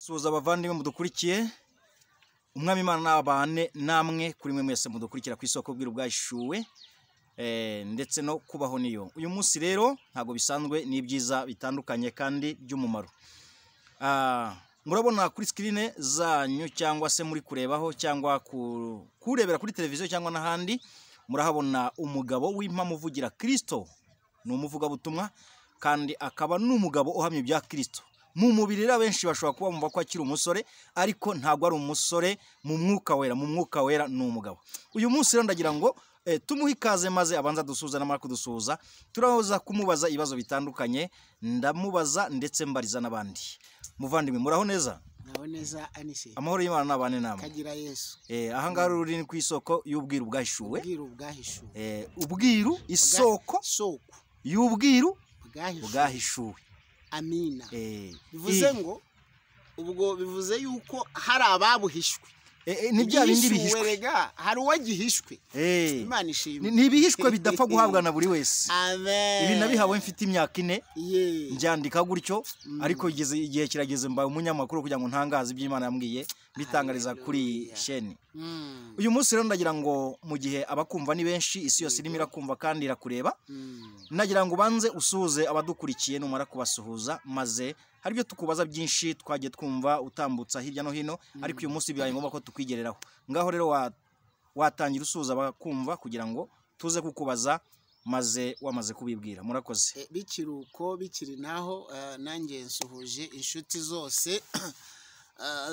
Suhuza abavandimwe mudukurikiye. Umwami Imana nabane namwe kuri mwe mwese mudukurikira ku isoko bw'iru bwahishuwe ndetse no kubaho niyo. Uyu munsi rero ntago bisanzwe, ni ibyiza bitandukanye kandi by'umumaro. Murabona kuri screen zanyu cyangwa se muri kurebaho cyangwa kurebera kuri televiziyo cyangwa n'ahandi, murahabona umugabo w'impamuvugira Kristo. Ni umuvugabutumwa kandi akaba n'umugabo uhamya ibya Kristo. Mu mubiri rero abenshi bashobora kuba bumva ko akiri umusore, ariko ntabwo ari umusore mu mwuka wera. Mu mwuka wera ni umugabo. Uyu munsi rero ndagira ngo tumuhe ikaze maze abanza dusuhuza, namara kudusuhuza turaza kumubaza ibibazo bitandukanye, ndamubaza ndetse mbariza n'abandi. Muvandimwe, muraho neza? Muraho neza Anise. Amahoro y'Imana nabane namwe. Kagira Yesu. Aha ngaha ruri ni ku isoko y'ubwiru bwahishuwe. Ubwiru bwahishuwe. Ubwiru isoko y'ubwiru bwahishuwe. Amina. Bivuze ngo ubwo bivuze yuko hari ababuhishwe. Ni bya bindi bihishwe. Rega hari uwagihishwe. Imana ishimwe. Ni ibihishwe bidapfa guhabwa na buri wese. Amen. Ibi nabihawe mfite imyaka 4. Njyandika gutyo, ariko igihe kirageze mbaye umunyamakuru kugira ngo ntangaze ibyo Imana yambwiye bitangariza kuri sheni. Uyu munsi rero ndagira ngo mu gihe abakumva ni benshi, isi yose irimo irakumva kandi irakureba, nagira ngo ubanze usuhuze abadukurikiye, numara kubasuhuza maze hari ibyo tukubaza byinshi twagiye twumva utambutsa hirya no hino, ariko uyu munsi bibaye ngombwa ko tukwigereraho. Ngaho rero watangira usuhuza abakumva kugira ngo tuze kukubaza maze wamaze kubibwira. Murakoze. Bikiri uko bikiri naho, nanjye nsuhuje inshuti zose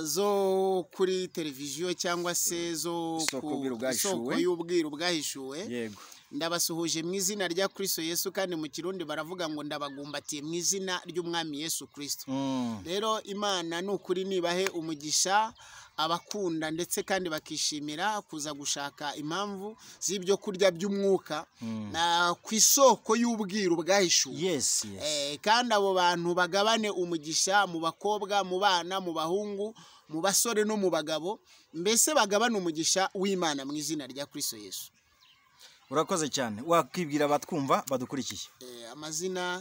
zo kuri televiziyo cyangwa se zo ku isoko y'ubwiru bwahishuwe. Yego. Ndabasuhuje mu izina rya Kristo Yesu, kandi mu Kirundi baravuga ngo ndabagumbatiye mu izina ry'Umwami Yesu Kristo. Rero Imana nukuri nibahe umugisha abakunda ndetse kandi bakishimira kuza gushaka impamvu z'ibyo kurya by'umwuka na ku isoko y'ubwiru bwahishuwe. Yes, yes. Kandi abo bantu bagabane umugisha mu bakobwa, mu bana, mu bahungu, mu basore no mu bagabo, mbese bagabane umugisha w'Imana mu izina rya Kristo Yesu. Urakoze cyane. Wakwibwira abatwumva badukurikiye? Amazina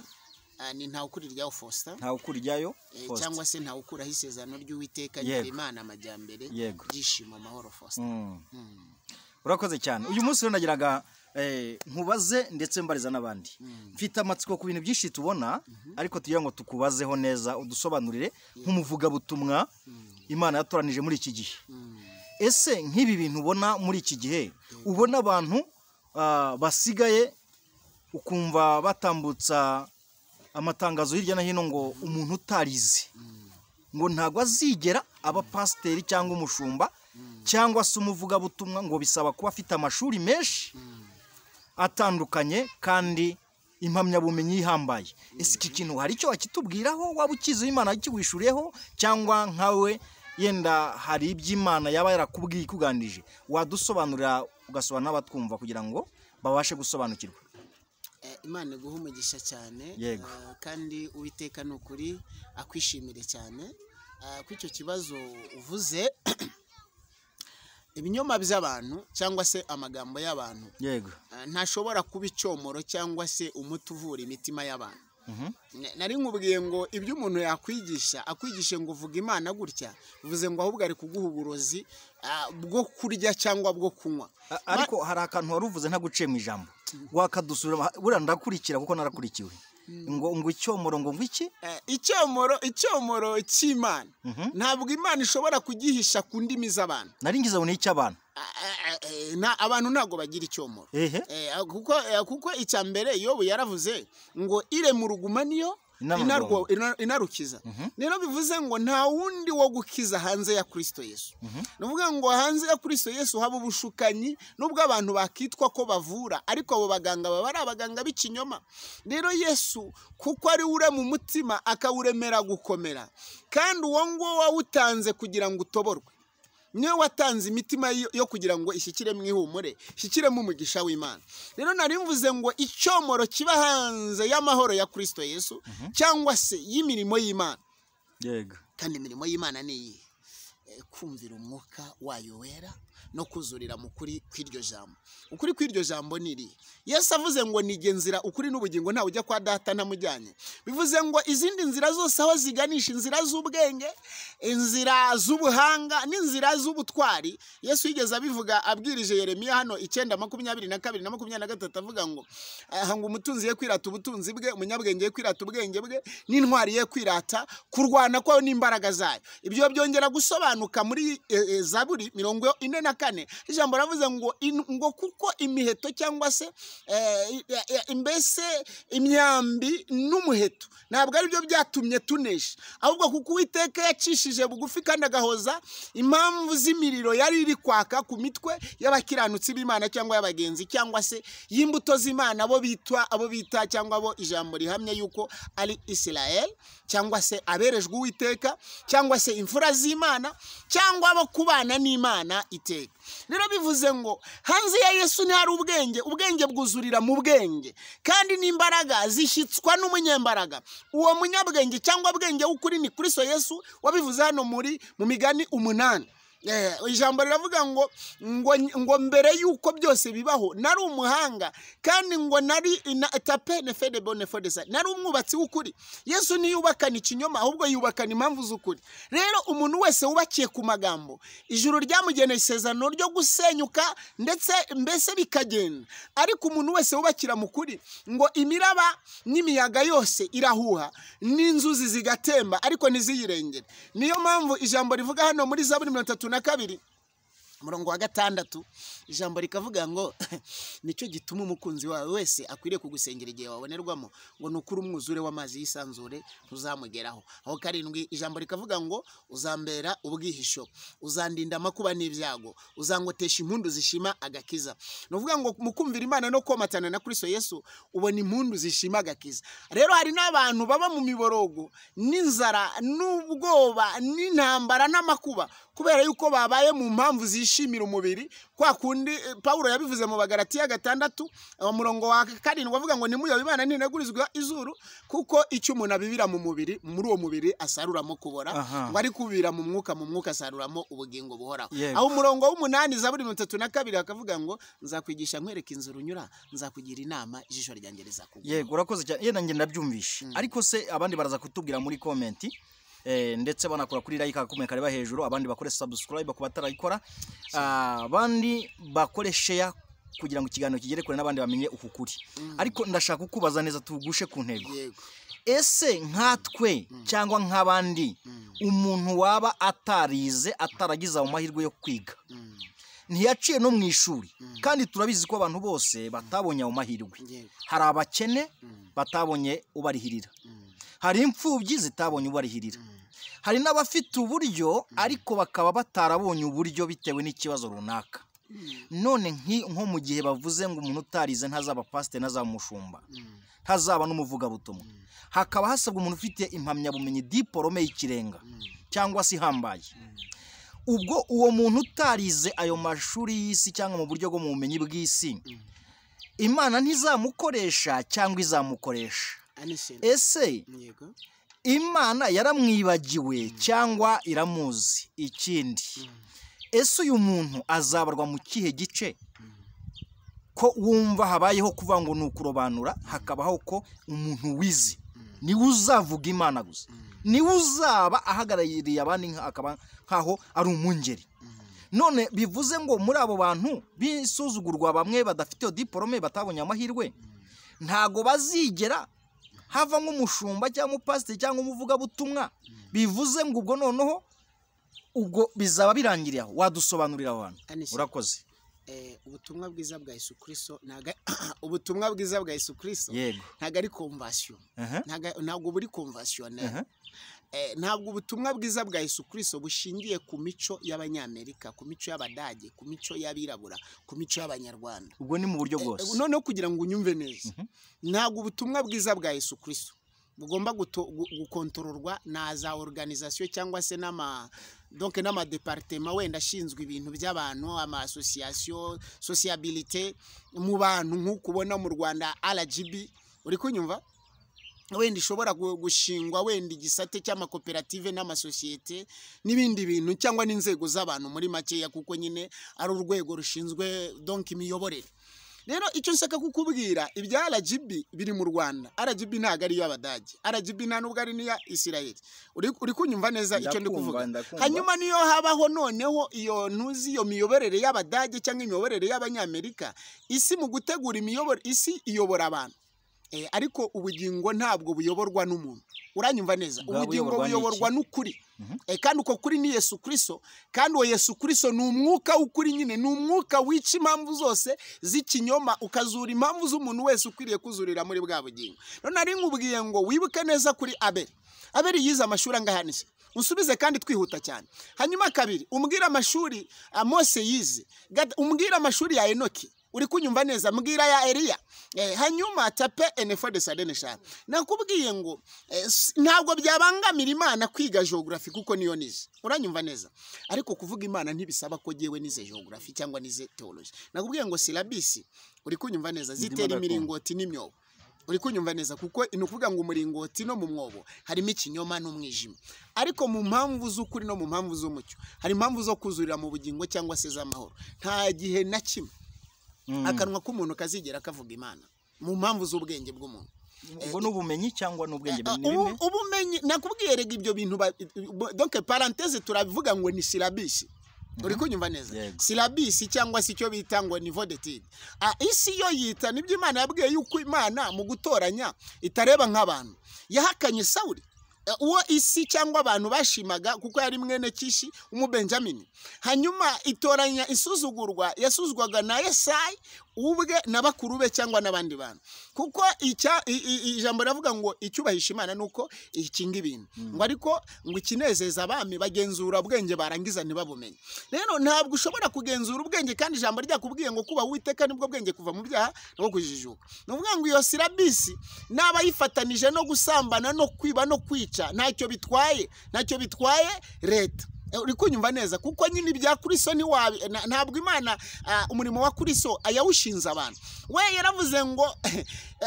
ni Ntawukuriryayo Faustin. Ntawukuriryayo Faustin. Cyangwa se Ntawukuraho isezerano ry'Uwiteka Imana amajyambere, byishimo, amahoro Faustin. Urakoze cyane. Uyu munsi rero nagiraga nkubaze ndetse mbariza n'abandi. Mfite amatsiko ku bintu byinshi tubona, ariko tugira ngo tukubazeho neza udusobanurire nk'umuvugabutumwa Imana yatoranije muri iki gihe. Ese nk'ibi bintu ubona muri iki gihe, ubona abantu basigaye ukumva batambutsa amatangazo hirya no hino ngo umuntu utarize ngo ntago azigera aba pasiteri cyangwa umushumba cyangwa se umuvugabutumwa, ngo bisaba kuba afite amashuri menshi atandukanye kandi impamyabumenyi ihambaye. Ese iki kintu hari icyo wakitubwiraho, waba ukizi Imana yakiguhishuriyeho, cyangwa nkawe yenda hari iby'Imana yaba yarakubwiye ikuganirije, wadusobanurira ugasobanura n'abatwumva kugira ngo babashe gusobanukirwa? Imana iguhe umugisha cyane. Kandi Uwiteka ni ukuri akwishimire cyane ku icyo kibazo uvuze. Ibinyoma by'abantu cyangwa se amagambo y'abantu, yego, ntashobora kuba icyomoro cyangwa se umuti uvura imitima y'abantu. Nari nkubwiye ngo ibyo umuntu yakwigisha akwigishe ngo uvuga Imana gutya, bivuze ngo ahubwo ari kuguha uburozi bwo kurya cyangwa bwo kunywa. Ariko hari akantu wari uvuze ntaguciye mu ijambo, wakadusubira buriya ndakurikira kuko narakurikiwe. Ngo icyomoro ngo iki? Icyomoro cy'Imana ntabwo Imana ishobora kugihisha ku ndimi z'abantu. Nari ngize ngo ni icy'abantu. Abantu ntabwo bagira icyomoro. Kuko icya mbere Yobu yaravuze ngo irema uruguma niyo inarukiza. Rero bivuze ngo nta wundi wo gukiza hanze ya Kristo Yesu. Nuvuga ngo hanze ya Kristo Yesu haba ubushukanyi, nubwo abantu bakitwa ko bavura, ariko abo baganga baba ari abaganga b'ikinyoma. Rero Yesu kuko ari urema umutima akawuremera gukomera, kandi uwo ngo wawutanze kugira ngo utoborwe, niwe watanze imitima yo kugira ngo ishyikire mu ihumure, ishyikiremo umugisha w'Imana. Rero nari mvuze ngo icyomoro kiba hanze y'amahoro ya Kristo Yesu cyangwa se y'imirimo y'Imana. Yego. Kandi imirimo y'Imana ni iyi. Kumvira umwuka wayo wera no kuzurira mu kuri kw'iryo jambo. Ukuri kw'iryo jambo ni irihe? Yesu avuze ngo nige nzira, ukuri n'ubugingo, ntawe ujya kwa Data ntamujyanye. Bivuze ngo izindi nzira zose aho ziganisha, inzira z'ubwenge, inzira z'ubuhanga n'inzira z'ubutwari, Yesu yigeze abivuga abwirije Yeremiya hano 9:22 na 23, avuga ngo aha ngo umutunzi ye kwirata ubutunzi bwe, umunyabwenge ye kwirata ubwenge bwe, n'intwari ye kwirata kurwana kwayo n'imbaraga zayo. Ibyo byongera gusobanuka muri Zaburi 44. Ijambo ravuze ngo ngo kuko imiheto cyangwa se mbese imyambi n'umuheto ntabwo ari byo byatumye tunesha, ahubwo kuko Uwiteka yacishije bugufi kandi agahoza impamvu z'imiriro yari iri kwaka ku mitwe y'abakiranutsi b'Imana cyangwa y'abagenzi cyangwa se y'imbuto z'Imana, abo bitwa, abo bita cyangwa abo ijambo rihamya yuko ari Israel, cyangwa se aberejwe Uwiteka, cyangwa se imfura z'Imana, cyangwa abo kubana n'Imana iteka. Rero bivuze ngo hanze ya Yesu ntihari ubwenge, ubwenge bwuzurira mu bwenge, kandi n'imbaraga zishyitswa n'umunyembaraga. Uwo munyabwenge cyangwa bwenge w'ukuri ni Kristo Yesu wabivuze hano muri mu migani 8. Ijambo riravuga ngo ngo mbere yuko byose bibaho nari umuhanga, kandi ngo nari tape ne fede bonne fodesa, nari umwubatsi w'ukuri. Yesu ntiyubakana ikinyoma, ahubwo yubakana impamvu z'ukuri. Rero umuntu wese wubakiye ku magambo, ijuru ryamugeneye isezerano ryo gusenyuka ndetse mbese bikagenda. Ariko umuntu wese wubakira mu kuri, ngo imiraba n'imiyaga yose irahuha n'inzuzi zigatemba ariko ntiziyirengere. Niyo mpamvu ijambo rivuga hano muri Zaburi 32 umurongo wa 6, ijambo rikavuga ngo nicyo gituma umukunzi wawe wese akwiriye kugusengera igihe wabonerwamo, ngo nukuri umwuzure w'amazi yisanzure ntuzamugeraho. Aho 7 ijambo rikavuga ngo uzambera ubwihisho, uzandinda amakuba n'ibyago, uzangotesha impundu zishima agakiza. Nuvuga ngo mukumvira Imana no komatana na Kristo Yesu ubona impundu zishima agakiza. Rero hari n'abantu baba mu miborogo n'inzara n'ubwoba n'intambara n'amakuba kubera yuko babaye mu mpamvu zishimira umubiri. Kwa kundi Paulo yabivuze mu Bagalatiya 6 umurongo wa 7 avuga ngo nimuyobe Imana ntinegurizwa izuru, kuko icyo umuntu abibira mu mubiri, muri uwo mubiri asaruramo kubora, ngo ari kubira mu mwuka, mu mwuka asaruramo ubugingo buhoraho. Aho umurongo w'8 Zaburi 32 akavuga ngo nzakwigisha nkwereka inzira unyura, nzakugira inama, ijisho ryanjye rizakugwa. Yego, urakoze cyane, yenda nge ndabyumvishe. Ariko se abandi baraza kutubwira muri comment, ndetse banakora kuri like akumeka kareba hejuru, abandi bakore subscribe ku batarayikora, abandi bakore share kugira ngo ikiganiro kigere kure n'abandi bamenye uku kuri. Ariko ndashaka kukubaza neza tugushe ku ntego. Ese nkatwe cyangwa nk'abandi, umuntu waba atarize, ataragize amahirwe yo kwiga, ntiyaciye no mu ishuri, kandi turabizi ko abantu bose batabonye ayo mahirwe. Hari abakene batabonye ubarihirira, hari imfubyi zitabonye ubarihirira, hari n'abafite uburyo ariko bakaba batarabonye uburyo bitewe n'ikibazo runaka. None nko mu gihe bavuze ngo umuntu utarize ntazaba pasiteri, ntazaba umushumba, ntazaba n'umuvugabutumwa, hakaba hasabwa umuntu ufite impamyabumenyi diporome y'ikirenga cyangwa se ihambaye, ubwo uwo muntu utarize ayo mashuri y'isi cyangwa mu buryo bwo mu bumenyi bw'isi, Imana ntizamukoresha cyangwa izamukoresha? Ese Imana yaramwibagiwe cyangwa iramuzi? Ikindi, ese uyu muntu azabarwa mu kihe gice? Ko wumva habayeho kuvuga ngo ni ukurobanura, hakabaho ko umuntu wize niwe uzavuga Imana gusa, niwe uzaba ahagarariye abandi akaba nkaho ari umungeri. None bivuze ngo muri abo bantu bisuzugurwa, bamwe badafite iyo diporome, batabonye amahirwe, ntago bazigera hava nk'umushumba cyangwa umupasiteri cyangwa umuvugabutumwa. Bivuze ngo ubwo noneho ubwo bizaba birangiriye aho. Wadusobanurira abantu? Urakoze. Ubutumwa bwiza bwa Yesu Kristo ntago ubutumwa bwiza bwa Yesu Kristo ntago ari conversion, ntago buri conversionnel. Ntabwo ubutumwa bwiza bwa Yesu Kristo bushingiye ku mico y'Abanyamerika, ku mico y'Abadage, ku mico y'Abirabura, ku mico y'Abanyarwanda. Ubwo ni mu buryo bwose. Noneho kugira ngo unyumve neza, ntabwo ubutumwa bwiza bwa Yesu Kristo bugomba gukontororwa na za organisation cyangwa se n'ama donc n'ama département wenda ashinzwe ibintu by'abantu, ama association, sociabilité mu bantu, nk'uko ubona mu Rwanda RGB. Uri kunyumva? Wenda ishobora gushingwa wenda igisate cy'amakoperative n'amasosiyete n'ibindi bintu cyangwa n'inzego z'abantu muri makeya, kuko nyine ari urwego rushinzwe donc imiyoborere. Rero icyo nshaka kukubwira, ibya RGB biri mu Rwanda. RGB ntabwo ari iy'Abadage, RGB nta nubwo ari n'iya Israel. Uri kunyumva neza icyo ndi kuvuga? Hanyuma niyo habaho noneho iyo ntuzi iyo miyoborere y'Abadage cyangwa imiyoborere y'Abanyamerika, isi mu gutegura imiyoborere, isi iyobora abantu. Ariko ubugingo ntabwo buyoborwa n'umuntu. Uranyumva neza? Ubugingo buyoborwa n'ukuri. Kandi uko kuri ni Yesu Kristo, kandi uwo Yesu Kristo ni umwuka w'ukuri nyine, ni umwuka wica impamvu zose z'ikinyoma ukazura impamvu z'umuntu wese ukwiriye kuzurira muri bwa bugingo. None ari nkubwiye ngo wibuke neza kuri Abeli. Abeli yize amashuri angahe? Unsubize kandi twihuta cyane. Hanyuma kabiri, umbwira amashuri Mose yize, umbwira amashuri ya Enoki. Uri kunyumva neza? Mbwira ya Eliya. Hanyuma tape enefo de sadene shana. Nakubwiye ngo ntabwo byabangamira Imana kwiga geography kuko niyo nize. Uranyumva neza? Ariko kuvuga Imana ntibisaba ko jewe nize geography cyangwa nize theology. Nakubwiye ngo syllabus, uri kunyumva neza, zitera imiringoti n'imyobo. Uri kunyumva neza? Kuko inukuvuga ngo umuringoti no mu mwobo harimo ikinyoma n'umwijima. Ariko mu mpamvu z'ukuri no mu mpamvu z'umucyo hari impamvu zo kuzurira mu bugingo cyangwa se z'amahoro. Nta gihe na kimwe akanwa k'umuntu kazigera kavuga Imana mu mpamvu z'ubwenge bw'umuntu. Ubwo n'ubumenyi cyangwa n'ubwenge ni bimwe? Ubumenyi nakubwiye rega ibyo bintu, donc parenthèse turabivuga ngo ni syllabus. Uri kunyumva neza? Syllabus cyangwa se icyo bita ngo niveau d'étude. Isi yo yita nibyo Imana yabwiye yuko Imana mu gutoranya itareba nk'abantu. Yahakanye Sawuli, uwo isi cyangwa abantu bashimaga kuko yari mwene Kishi umubenjamini. Hanyuma itoranya isuzugurwa yasuzugwaga na Yesayi ubwe n'abakuru be cyangwa n'abandi bantu, kuko ijambo ravuga ngo icyubahisha Imana nuko ikinga ibintu, ngo ariko ngo ikinezeza abami bagenzura ubwenge barangiza ntibabumenye. Rero ntabwo ushobora kugenzura ubwenge, kandi ijambo ryakubwiye ngo kuba Uwiteka nibwo bwenge kuva mu byaha no kujijuka. Nuvuga ngo iyo syllabus n'abayifatanije no gusambana no kwiba no kwica ntacyo bitwaye, ntacyo bitwaye leta. Uri kunyumva neza? Kuko nyine ibya Kristo ni wabi, ntabwo Imana umurimo wa Kristo ayawushinze abantu. We yaravuze ngo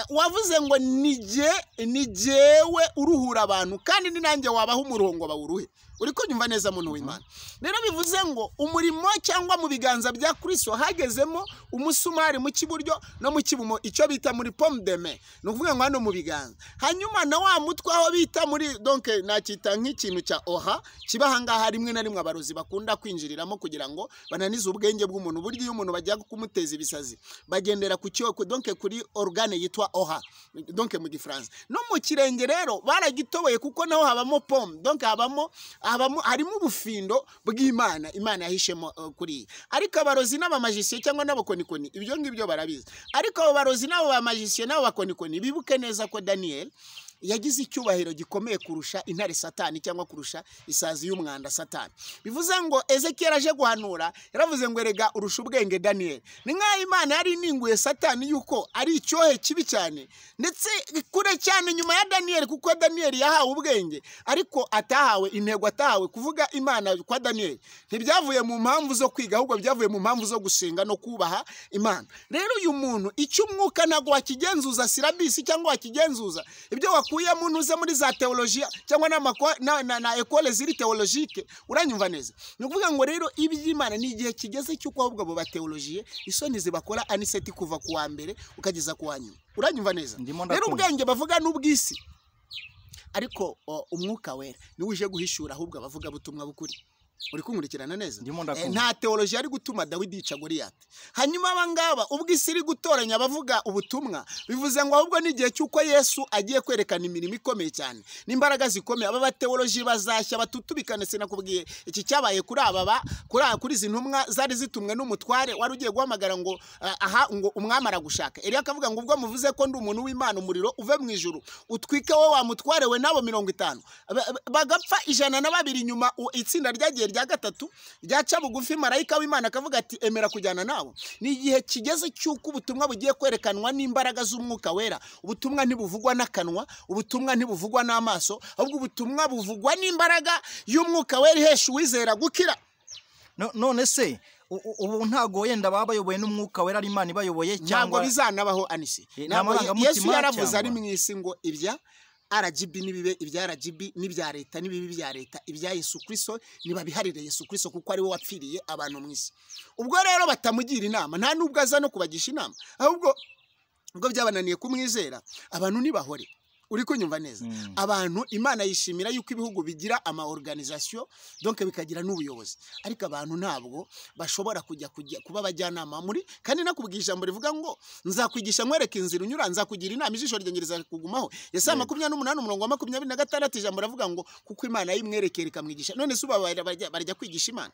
wavuze ngo ni jewe uruhura abantu kandi ni nanjye wabaho umurongo bawuruhe. Uri kunyumva neza muntu w'Imana? Rero bivuze ngo umurimo cyangwa mu biganza bya Kristo hagezemo umusumari mu kiburyo no mu kibumo, icyo bita muri pomme de main, ni ukuvuga ngo hano mu biganza. Hanyuma na wa mutwe aho bita muri donc nakita nk'ikintu cya oha kiba ahangaha rimwe na rimwe abarozi bakunda kwinjiriramo kugira ngo bananize ubwenge bw'umuntu. Buryo iyo umuntu bajya kumuteza ibisazi bagendera ku cyo donc kuri organe yitwa oha donc mu Gifaransa. No mu kirenge rero baragitoboye kuko naho habamo pomme, donc habamo harimo ubufindo bw'Imana Imana yahishemo kuri. Ariko abarozi n'abamagiciye cyangwa n'abakonikoni ibyo ngibyo barabizi. Ariko abo barozi n'abo bamagiciye n'abo bakonikoni bibuke neza ko Daniel yagize icyubahiro gikomeye kurusha intare Satani cyangwa kurusha isazi y'umwanda Satani. Bivuze ngo Ezekiel aje guhanura yaravuze ngo erega urusha ubwenge Daniel. Ni nkaho Imana yari ininguye Satani yuko ari icyohe kibi cyane ndetse kure cyane nyuma ya Daniel, kuko Daniel yahawe ubwenge ariko atahawe intego, atahawe kuvuga Imana kwa Daniel. Ntibyavuye mu mpamvu zo kwiga ahubwo byavuye mu mpamvu zo gusenga no kubaha Imana. Rero uyu muntu icyo umwuka ntago wakigenzuza syllabus cyangwa wakigenzuza ibyo wakuye muntu uze muri za theologia cyangwa na école ziri théologique. Uranyumva neza? Ni ukuvuga ngo rero iby'Imana ni igihe kigeze cy'uko ahubwo abo bateologie isoni zibakora aniseti kuva ku wa mbere ukageza ku wa nyuma. Uranyumva neza? Rero ubwenge bavuga n'ubwisi, ariko umwuka wera niwe uje guhishura ahubwo abavuga butumwa bukuri. Uri kunkurikirana neza? Nta theology ari gutuma Dawidi yica Goliath. Hanyuma abangaba ubwo isi iri gutoranya abavuga ubutumwa, bivuze ngo ahubwo n'igihe cy'uko Yesu agiye kwerekana imirimo ikomeye cyane n'imbaraga zikomeye, aba bateology bazashya batutubikane. Sinakubwiye iki cyabaye kuri aba kuri izi ntumwa zari zitumwe n'umutware wari ugiye guhamagara ngo aha ngo umwami aragushaka. Eliya akavuga ngo ubwo muvuze ko ndi umuntu w'Imana umuriro uve mu ijuru utwike wowe wa mutware we nabo 50 bagapfa 102. Nyuma itsinda ryagiye rya gatatu ryaca bugufi, marayika w'Imana akavuga ati emera kujyana nabo. Ni igihe kigeze cy'uko ubutumwa bugiye kwerekanwa n'imbaraga z'umwuka wera. Ubutumwa ntibuvugwa n'akanwa, ubutumwa ntibuvugwa n'amaso, ahubwo ubutumwa buvugwa n'imbaraga y'umwuka wera ihesha uwizera gukira. None se ubu ntago yenda babayoboye n'umwuka wera ari Imana ibayoboye cyangwa bizanabaho anisi? Yesu yaravuze ari mu isi ngo ibya RGB nibibe ibya RGB n'ibya leta n'ibibi bya leta, ibya Yesu Kristo nibabiharire Yesu Kristo kuko ari we wapfiriye abantu mu isi. Ubwo rero batamugira inama, nta nubwo aza no kubagisha inama, ahubwo ubwo byabananiye kumwizera abantu nibahore. Uri kunyumva neza? Abantu Imana yishimira yuko ibihugu bigira ama organisation, donc bikagira n'ubuyobozi, ariko abantu ntabwo bashobora kujya kuba abajyanama muri. Kandi nakubwiye ijambo rivuga ngo nzakwigisha nkwereka inzira unyura, nzakugira inama, ijisho ryanjye rizakugumaho. Yesaya 28 umurongo wa 26 ijambo ravuga ngo kuko Imana yimwerekera ikamwigisha. None se uba barajya kwigisha Imana?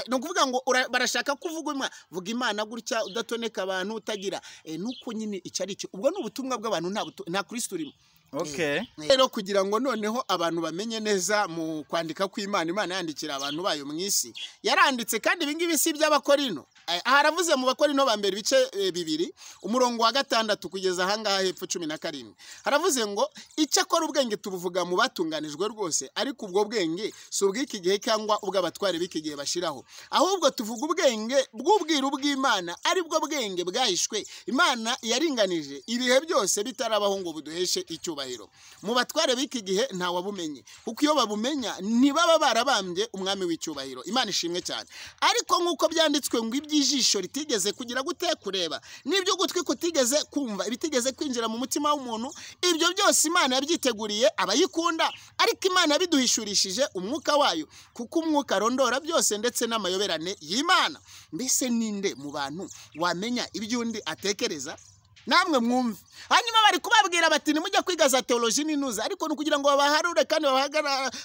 Ni ukuvuga ngo barashaka kuvuga Imana, vuga Imana gutya udatoneka abantu utagira nuko nyine icyo ari cyo. Ubwo ni ubutumwa bw'abantu, nta Kristo urimo. Okay. Rero kugira ngo noneho abantu bamenye neza mu kwandika kw'Imana, Imana yandikira abantu bayo mu isi yaranditse. Kandi ibi ngibi si iby'Abakorino. Haravuze mu Bakorino ba mbere ibice 2 umurongo wa 6 kugeza ahangaha hepfo 17, haravuze ngo icyakora ubwenge tubuvuga mu batunganijwe rwose, ariko ubwo bwenge si ubw'iki gihe cyangwa ubw'abatware b'iki gihe bashiraho, ahubwo tuvuga ubwenge bw'ubwiru bw'Imana, ari bwo bwenge bwahishwe Imana yaringanije ibihe byose bitarabaho ngo buduheshe icyubahiro. Mu batware b'iki gihe nta wabumenye, kuko iyo babumenya ntibaba barabambye umwami w'icyubahiro. Imana ishimwe cyane. Ariko nk'uko byanditswe ngo iby'ijisho ritigeze kugira gute kureba, n'ibyo gutwi kutigeze kumva, ibitigeze kwinjira mu mutima w'umuntu, ibyo byose Imana yabyiteguriye abayikunda. Ariko Imana yabiduhishurishije umwuka wayo, kuko umwuka arondora byose ndetse n'amayoberane y'Imana. Mbese ninde mu bantu wamenya iby'undi atekereza? Namwe mwumve. Hanyuma bari kubabwira bati nimujya kwiga za theology n'inuza, ariko ni kugira ngo babaharure kandi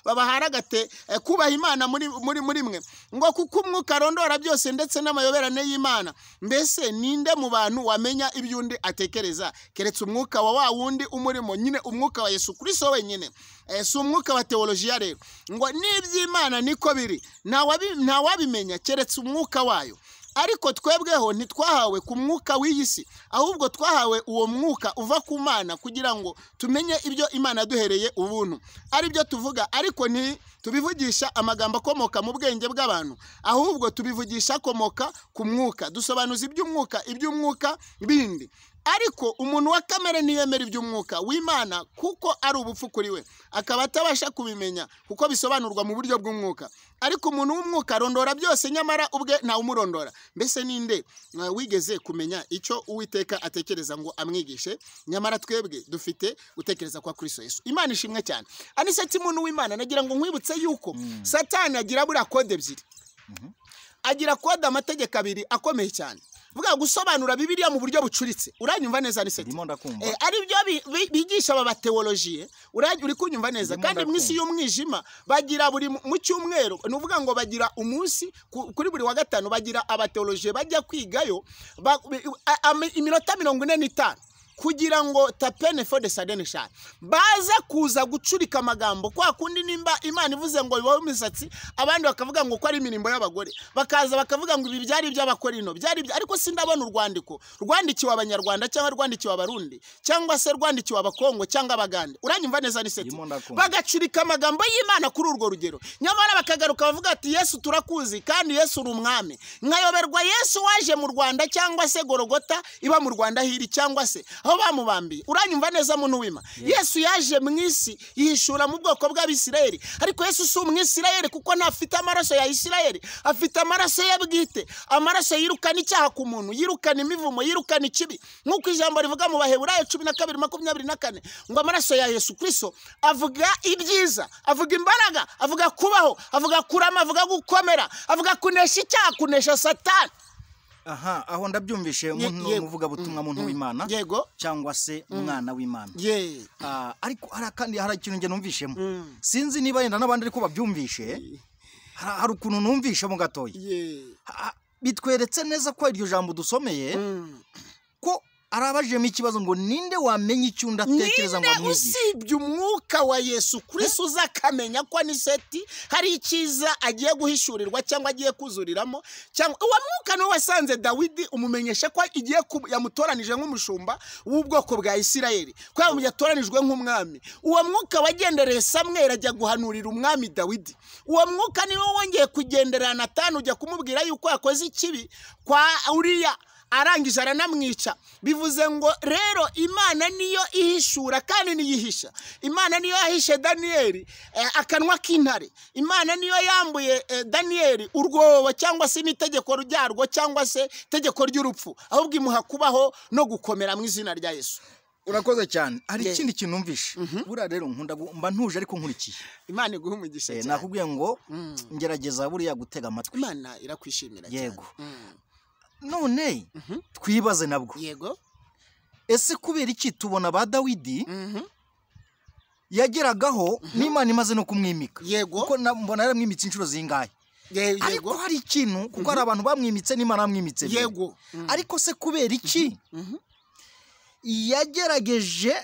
babaharagate kubaha Imana muri mwe, ngo kuko umwuka arondora byose ndetse n'amayoberane y'Imana. Mbese ninde mu bantu wamenya iby'undi atekereza keretse umwuka wa wundi umurimo, nyine umwuka wa Yesu Kristo wenyine. Si umwuka wa theology rero. Ngo n'iby'Imana niko biri, nta wabimenya keretse umwuka wayo. Ariko twebweho ntitwahawe ku mwuka w'iyi si, ahubwo twahawe uwo mwuka uva ku Mana kugira ngo tumenye ibyo Imana yaduhereye ubuntu. Ari byo tuvuga, ariko ntitubivugisha amagambo akomoka mu bwenge bw'abantu, ahubwo tubivugisha akomoka ku mwuka, dusobanuza iby'umwuka bindi. Ariko umuntu wa kamere ntiyemera iby'umwuka w'Imana kuko ari ubupfu kuri we, akaba atabasha kubimenya kuko bisobanurwa mu buryo bw'umwuka. Ariko umuntu w'umwuka arondora byose, nyamara ubwe ntawe umurondora. Mbese ninde wigeze kumenya icyo Uwiteka atekereza ngo amwigishe? Nyamara twebwe dufite gutekereza kwa Kristo Yesu. Imana ishimwe cyane. Aniseti muntu w'Imana, nagira ngo nkwibutse yuko Satani agira buriya kode ebyiri. Agira kode amategeko abiri akomeye cyane. Vuga gusobanura Bibiliya mu buryo bucuritse. Uranyumva neza Aniseti? Ari byo bigisha aba bateologie. Uri kunyumva neza? Kandi mu isi y'umwijima bagira buri mu cyumweru, nuvuga ngo bagira umunsi kuri buri wa gatanu bagira abateologie bajya kwigayo iminota 45 kugira ngo tapene for the sudden shot, baza kuza gucurika amagambo kwa kundi. Nimba Imana ivuze ngo bibaho imisatsi, abandi bakavuga ngo ko ari imirimbo y'abagore, bakaza bakavuga ngo ibi byari iby'abakorino, byari. Ariko sindabona urwandiko rwandikiwe Abanyarwanda cyangwa rwandikiwe Abarundi cyangwa se rwandikiwe Abakongo cyangwa Abagande. Uranyumva neza Aniseti? Bagacurika amagambo y'Imana kuri urwo rugero, nyamara bakagaruka bavuga ati Yesu turakuzi kandi Yesu uri umwami. Nkayoberwa Yesu waje mu Rwanda cyangwa se Gorogota iba mu Rwanda hiri cyangwa se aho bamubambiye. Uranyumva neza muntu w'Imana? Yesu yaje mu isi yihishura mu bwoko bw'Abisirayeli, ariko Yesu si umwisirayeli kuko ntafite amaraso ya Isirayeli, afite amaraso ye bwite, amaraso yirukana icyaha ku muntu, yirukana imivumo, yirukana ikibi. Nk'uko ijambo rivuga mu Baheburayo 12:24 ngo amaraso ya Yesu Kristo avuga ibyiza, avuga imbaraga, avuga kubaho, avuga kurama, avuga gukomera, avuga kunesha icyaha, kunesha Satani. Aha, aho ndabyumvishe umuntu umuvuga butumwa muntu w'Imana, yego, cyangwa se umwana w'Imana. Ariko hari kandi hari ikintu nge numvishemo, sinzi niba yenda n'abandi ariko babyumvishe, hari ukuntu numvishemo gatoya. Bitweretse neza ko iryo jambo dusomeye ko arabajemo ikibazo ngo ninde wamenya icyo undi atekereza ngo amwigishe? Usibye umwuka wa Yesu Kristo uzakamenya ko Aniseti hari icyiza agiye guhishurirwa cyangwa agiye kuzuriramo, cyangwa uwo mwuka niwe wasanze Dawidi umumenyesha ko igiye yamutoranije nk'umushumba w'ubwoko bwa Isirayeli, ko yatoranijwe nk'umwami. Uwo mwuka wagendereye Samweli ajya guhanurira umwami Dawidi. Uwo mwuka niwe wongeye kugenderera Natani ujya kumubwira yuko yakoze ikibi kwa Uriya. Arangije aranamwica. Bivuze ngo rero Imana niyo ihishura kandi niyihisha. Imana niyo yahishe Daniyeli akanwa k'intare. Imana niyo yambuye Daniyeli urwobo cyangwa se n'itegeko ryarwo cyangwa se itegeko ry'urupfu, ahubwo imuha kubaho no gukomera mu izina rya Yesu. Urakoze cyane. Hari ikindi kintu numvishe. Buriya rero nkunda mba ntuje ariko nkurikiye. Imana iguhe umugisha cyane. Nakubwiye ngo ngerageza buriya gutega amatwi. Imana irakwishimira cyane. Yego. None twibaze nabwo. Yego. Ese kubera iki tubona ba Dawidi yageragaho n'Imana imaze no kumwimika? Yego. Kuko mbona yaramwimitse inshuro zingahe? Ariko hari ikintu, kuko hari abantu bamwimitse n'Imana yamwimitse. Yego. Ariko se kubera iki yagerageje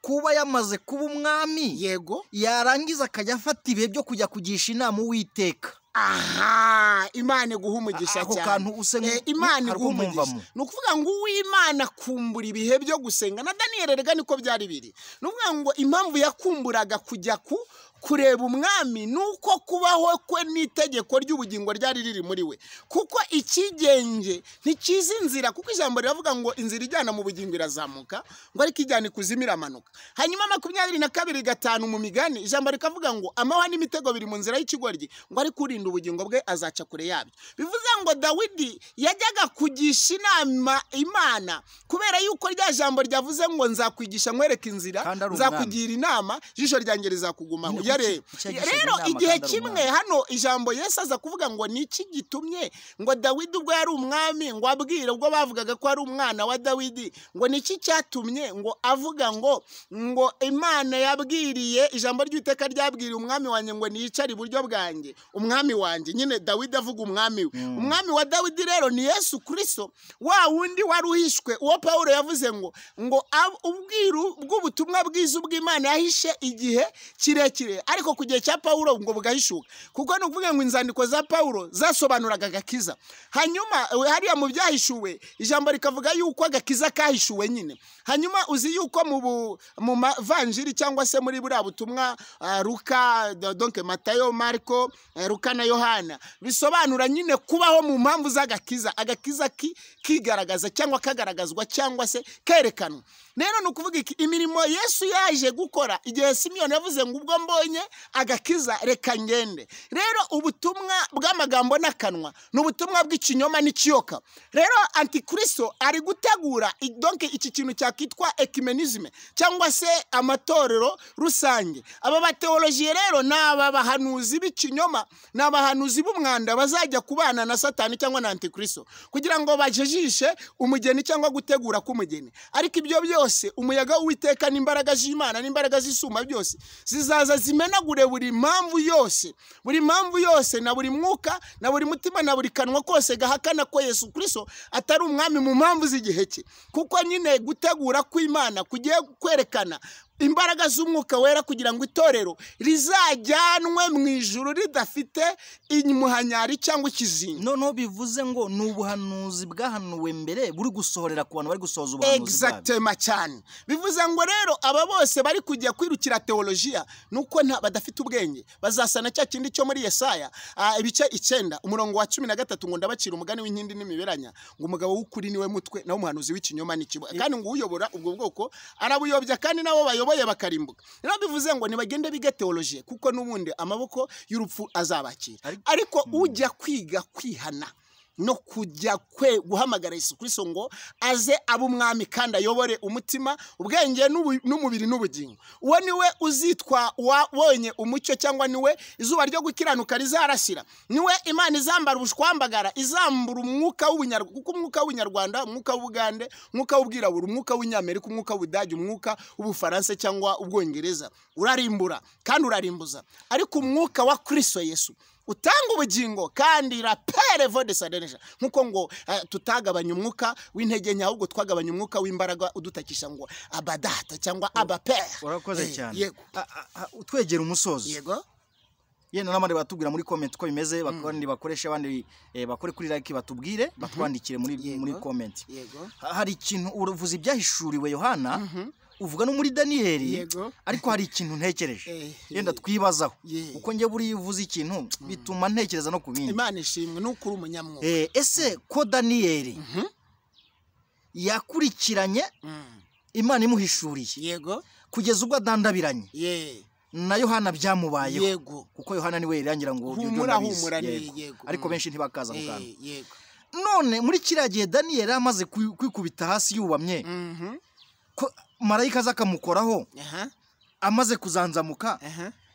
kuba yamaze kuba umwami? Yego. Yarangiza akajya afata ibihe byo kujya kugisha inama Uwiteka. Aha, Imana iguha umugisha cyane. Imana iguha umugisha. Ni ukuvuga ngo Uwimana kumbura ibihe byo gusenga. Na Daniel rega niko byari biri. Ni ukuvuga ngo impamvu yakumburaga kujya kureba umwami nuko kubaho kwe n'itegeko ry'ubugingo ryari riri muri we. Kuko ikigenge ntikizi inzira, kuko ijambo riravuga ngo inzira ijyana mu bugingo irazamuka, ngo ariko ijyana ikuzimu iramanuka. Hanyuma 22:5 mu migani ijambo rikavuga ngo amahwa n'imitego biri mu nzira y'ikigoryi, ngo ariko urinda ubugingo bwe azaca kure yabyo. Bivuze ngo Dawidi yajyaga kugisha inama Imana, kubera yuko rya jambo ryavuze ngo nzakwigisha nkwereka inzira, nzakugira inama, jisho ryanjye rizakugumaho. Rero igihe kimwe hano ijambo Yesu aza kuvuga ngo niki gitumye ngo Dawidi ubwo yari umwami, ngo abwire ubwo bavugaga ko ari umwana wa Dawidi, ngo niki cyatumye ngo avuga ngo Imana yabwiriye, ijambo ry'Uwiteka ryabwiriye umwami wanjye ngo niyicare iburyo bwanjye. Umwami wanjye nyine Dawidi avuga umwami we. Umwami wa Dawidi rero ni Yesu Kristo, wa wundi wari uhishwe, uwo Paulo yavuze ngo ubwiru bw'ubutumwa bwiza bw'Imana yahishe igihe kirekire, ariko ku gihe cya Paulo ngo bugahishuka. Kuko ni ukuvuga ngo inzandiko za Paulo zasobanuraga agakiza. Hanyuma hariya mu byahishuwe ijambo rikavuga yuko agakiza kahishuwe nyine. Hanyuma uzi yuko mu mavanjiri cyangwa se muri buriya butumwa Luka, donc Matayo, Marko, Luka na Yohana, bisobanura nyine kubaho mu mpamvu z'agakiza. Agakiza kigaragaza cyangwa kagaragazwa cyangwa se kerekanwa. Rero ni ukuvuga iki, imirimo Yesu yaje gukora igihe Simiyoni yavuze ngo ubwo mbonye agakiza reka ngende. Rero ubutumwa bw'amagambo n'akanwa ni ubutumwa bw'ikinyoma n'ikiyoka. Rero Antikristo ari gutegura donc iki kintu cyakitwa ecumenisme cyangwa se amatorero rusange. Aba bateologie rero ni aba bahanuzi b'ikinyoma, ni abahanuzi b'umwanda bazajya kubana na Satani cyangwa na Antikristo kugira ngo bajejishe umugeni cyangwa gutegura k'umugeni. Ariko ibyo byose umuyaga w'Uwiteka n'imbaraga z'Imana n'imbaraga z'isuma byose zizaza zimenagure buri mpamvu yose, buri mpamvu yose na buri mwuka na buri mutima na buri kanwa kose gahakana ko Yesu Kristo atari umwami mu mpamvu z'igihe cye. Kuko nyine gutegura kw'Imana kugiye kwerekana imbaraga z'umwuka wera kugira ngo itorero rizajyanwe mu ijuru ridafite imuhanyari cyangwa ikizinga. Noneho bivuze ngo ni ubuhanuzi bwahanuwe mbere buri gusohorera ku bantu bari gusohoza ubuhanuzi bwabo. Exactement cyane. Bivuze ngo rero aba bose bari kujya kwirukira teologia nuko nta badafite ubwenge, bazasana cya kindi cyo muri Yesaya ibice 9 umurongo wa 13 ngo ndabacira umugani w'inkindi n'imiberanya, ngo umugabo w'ukuri niwe mutwe naho umuhanuzi w'ikinyoma n'ikibo, kandi ngo uyobora ubwo bwoko arabuyobya kandi nabo bayoboye bakarimbuka. Rero bivuze ngo nibagende biga teologie kuko nubundi amaboko y'urupfu azabakira. Ariko ujya kwiga kwihana no kujya kwe guhamagara Yesu Kristo ngo aze abe umwami kandi ayobore umutima, ubwenge n'umubiri n'ubugingo, uwo niwe uzitwa wabonye umucyo cyangwa niwe izuba ryo gukiranuka rizarasira, niwe Imana izambara ubushwambagara, izambura umwuka w'ubunyarwanda, kuko umwuka w'ubunyarwanda, umwuka w'Ubugande, umwuka w'ubwirabura, umwuka w'Inyamerika, umwuka w'Ubudage, umwuka w'Ubufaransa cyangwa Ubwongereza urarimbura kandi urarimbuza. Ariko umwuka wa Kristo Yesu utanga ubugingo kandi rapere vode sadenesha, nkuko ngo tutagabanya umwuka w'intege nke ahubwo twagabanya umwuka w'imbaraga udutakisha ngo abadata cyangwa abapere. Urakoze cyane. Yego. Utwegera umusozo. Yego. Yenda n'abandi batubwira muri comment ko bimeze, bakandi bakoresha abandi bakore kuri like batubwire, batwandikire muri comment. Yego. Hari ikintu uruvuze ibyahishuriwe Yohana, uvuga no muri Daniyeli, ariko hari ikintu ntekereje yenda twibazaho, uko nge buri uvuze ikintu bituma ntekereza no kubindi. Imana ishimwe nukuri umunyamwuka. Ese ko Daniyeli Yakurikiranye Imana imuhishuriye. Yego. Kugeza ubwo adandabiranye. Na Yohana byamubayeho. Yego. Kuko Yohana niwe yirangira ngo humura humura ni yego. Ariko benshi ntibakaza mu kantu. Yego. None muri kiriya gihe Daniel amaze kwikubita hasi yubamye. Ko marayika azakamukoraho. Amaze kuzanzamuka.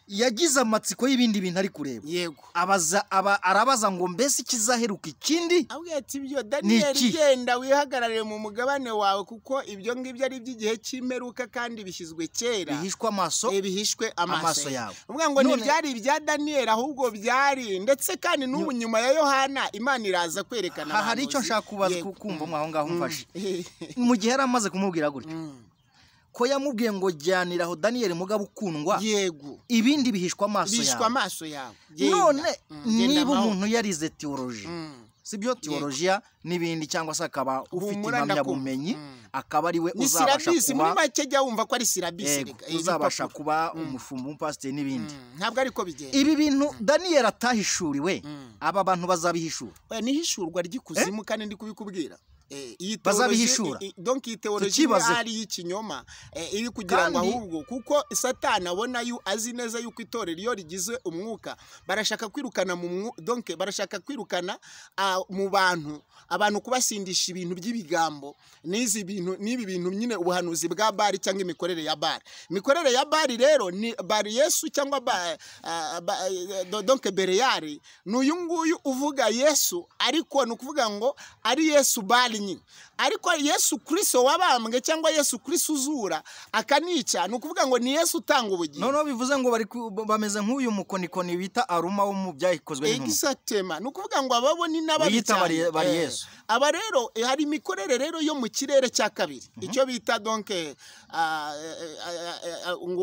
Yagize amatsiko y'ibindi bintu ari kureba. Yego. Abaza arabaza ngo mbese ikizaheruka ikindi? Abwiye ati ibyo Daniel genda wihagararire mu mugabane wawe kuko ibyo ngibyo ari iby'igihe cy'imperuka kandi bishyizwe kera. Bihishwe amaso. Bihishwe amaso yawe. Uvuga ngo ntibyari ibya Daniel ahubwo byari ndetse kandi n'ubu nyuma ya Yohana Imana iraza kwerekana. Hari icyo nshaka kubaza kumva mwaho ngaho mfashe. Mu gihe yari amaze kumubwira gutyo. Ko yamubwiye ngo jyanira aho Daniel mugabo ukundwa. Yego. Ibindi bihishwa amaso yawe. Bihishwa amaso yawe. None niba umuntu yarize theology, sibyo theologia n'ibindi cyangwa se akaba ufite impamyabumenyi akaba ari we uzabasha kuba muri make jya wumva ko ari syllabus uzabasha kuba umushumba umupasiteri n'ibindi. Ntabwo ariko bigenda. Ibi bintu Daniel atahishuriwe aba bantu bazabihishura. Oya nihishurwa ry'ikuzimu kandi ndi kubikubwira. Bazabihishura. Donc iyi teoloji ari y'ikinyoma iri kugira ngo ahubwo kuko Satani abona yu azi neza yuko itorero iyo rigize umwuka barashaka kwirukana mu donc barashaka kwirukana mu bantu abantu kubasindisha ibintu by'ibigambo n'izi bintu n'ibi bintu nyine ubuhanuzi bwa Bari cyangwa imikorere ya Bari. Imikorere ya Bari rero ni Bari Yesu cyangwa donc Bereyari n'uyu nguyu uvuga Yesu ariko ni ukuvuga ngo ari Yesu Bari nyine. Ariko Yesu Kristo wabambwe cyangwa Yesu Kristo uzura akanica ni ukuvuga ngo ni Yesu utanga ubugingo. Noneho bivuze ngo bari bameze nk'uyu mukonikoni bita Aruma wo mu byahikozwe n'intumwa. Exactement. Ni ukuvuga ngo ababoni n'ababi cyane. Bari Yesu. Aba rero hari imikorere rero yo mu kirere cya kabiri. Icyo bita donc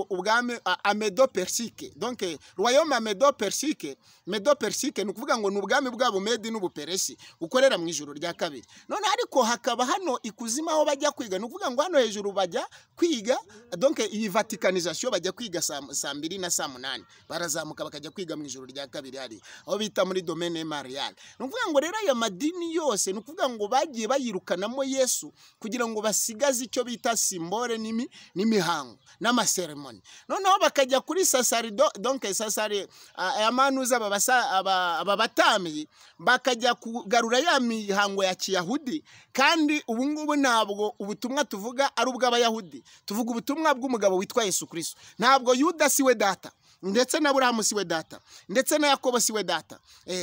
ubwami Amedo Persike. Donc royaume Amedo Persike, Medo Persike ni ukuvuga ngo ni ubwami bwabo Medi n'Ubuperesi ukorera mu ijuru rya kabiri. None ariko hakaba hano ikuzima aho bajya kwiga ni ukuvuga ngo hano hejuru bajya kwiga donc iyi vaticanisation bajya kwiga saa 2 na saa 8 barazamuka bakajya kwiga mu ijuru rya kabiri hari aho bita muri domaine marial. Ni ukuvuga ngo rero aya madini yose ni ukuvuga ngo bagiye bayirukanamo Yesu kugira ngo basigaze icyo bita symbole n'imihango n'amaseremoni. Noneho bakajya kuri sasari donc sasari amanuza aba batamiyi bakajya kugarura ya mihango ya Kiyahudi. Kandi ubu ngubu ntabwo ubutumwa tuvuga ari ubw'abayahudi, tuvuga ubutumwa bw'umugabo witwa Yesu Kristo. Ntabwo Yuda siwe data, ndetse na Aburahamu siwe data, ndetse na Yakobo siwe data,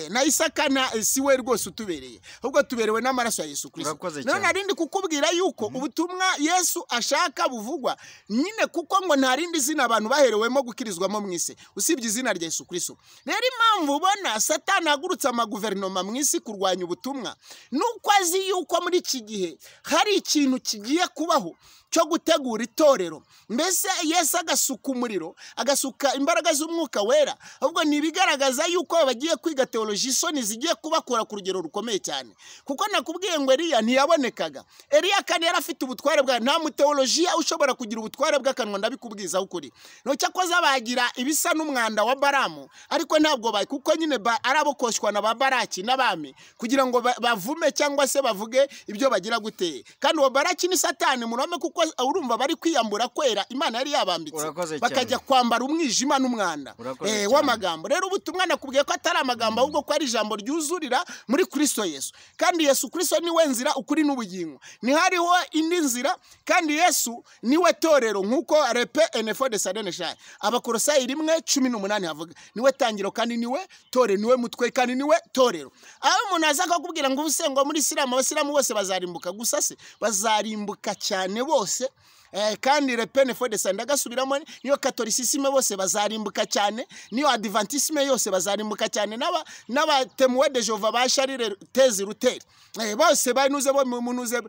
na Isaka na siwe rwose utubereye, ahubwo tuberewe n'amaraso ya Yesu Kristo. None narindi kukubwira yuko ubutumwa Yesu ashaka buvugwa nyine kuko ngo nta rindi zina abantu baherewemo gukirizwamo mu isi usibye izina rya Yesu Kristo. Rero impamvu ubona Satani agurutse amaguverinoma mu isi kurwanya ubutumwa nuko azi yuko muri iki gihe hari ikintu kigiye kubaho cyo gutegura itorero. Mbese Yesu agasuka umuriro, agasuka imbaraga z'umwuka wera, ahubwo ni ibigaragaza yuko bagiye kwiga theology isoni zigiye kubakora ku rugero rukomeye cyane. Kuko nakubwiye ngo Eliya ntiyabonekaga. Eliya kandi yari afite ubutware bwa nta muteologia ushobora kugira ubutware bw'akanwa ndabikubwiza ukuri. No cyakoze bagira ibisa n'umwanda wa Baramu, ariko ntabwo bayi kuko nyine arabokoshwa na ba Baraki n'abami kugira ngo bavume cyangwa se bavuge ibyo bagira guteye. Kandi uwo Baraki ni Satani murame kuko urumva bari kwiyambura kwera Imana yari yabambitse bakajya kwambara umwijima n'umwanda w'amagambo. Rero ubutumwa nakubwiye ko atari amagambo ahubwo ko ari ijambo ryuzurira muri Kristo Yesu. Kandi Yesu Kristo niwe nzira ukuri n'ubugingo, ni hariho indi nzira, kandi Yesu niwe torero nkuko repe enefo de sadene shai Abakolosayi 1:18 havuga niwe tangiro kandi niwe torero, niwe mutwe kandi niwe torero. Aho umuntu aza akakubwira ngo ubusengo muri Isilamu abasilamu bose bazarimbuka, gusa se bazarimbuka cyane bose. Kandi repene fo de sanda gasubiramo niyo katolicisme bose bazarimbuka cyane, niyo adventisme yose bazarimbuka cyane, n'aba temuwe de Jehova ba Charles Tezi Luther bose banuze bo munuze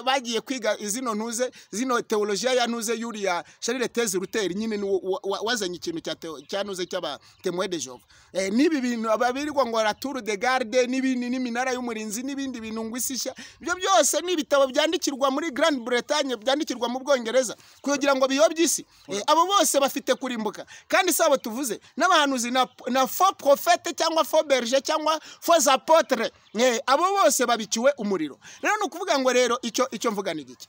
bagiye kwiga izino ntuze zino theologia ya ntuze yuriya Charles Tezi Luther nyine wazanye ikintu cya ntuze cy'aba temuwe de Jehova. Nibi bintu ababirirwa ngo la tour de garde n'ibindi n'iminara y'umurinzi n'ibindi bintu ngwisisha ibyo byose ni ibitabo byandikirwa muri Grand Bretagne Bretagne, byandikirwa mu Bwongereza kugira ngo biyobye isi. Abo bose bafite kurimbuka. Kandi si abo tuvuze, n'abahanuzi na faux prophète cyangwa faux berger cyangwa faux apôtre, abo bose babikiwe umuriro. Rero ni ukuvuga ngo rero icyo mvuga ni igiki?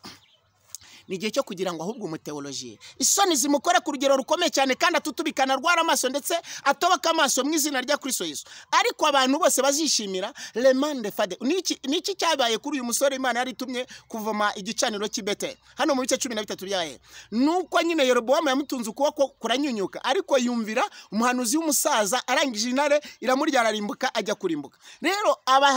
Ni igihe cyo kugira ngo ahubwo umuteolojiye isoni zimukore ku rugero rukomeye cyane, kandi atutubikana, arwara amaso, ndetse atobaka amaso mu izina rya Kristo Yesu. Ariko abantu bose bazishimira lemande fade. Niki cyabaye kuri uyu musore Imana yari itumye kuvoma igicaniro cy'i Beteli hano mu bice 13 byaye? Nuko nyine Yerobowamu yamutunze ukuboko kuranyunyuka, ariko yumvira umuhanuzi w'umusaza, arangije intare iramurya, ararimbuka, ajya kurimbuka. Rero aba